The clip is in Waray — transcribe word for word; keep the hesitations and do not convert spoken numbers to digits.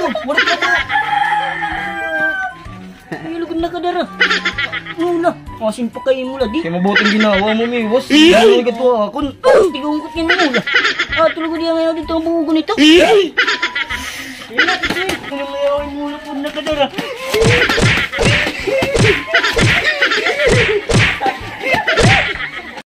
ito. Waray ka ito. Ay, lugod na ka dara. Mula. Asin pa kay mula, di. Kay mabuting ginawa mo, miwas. Ano ka to, akon? Tigungkot niya na mula. Ah, tulog niya ngayon dito ang bugo nito. Ay, na, ito eh. Ano may away mula po na ka dara?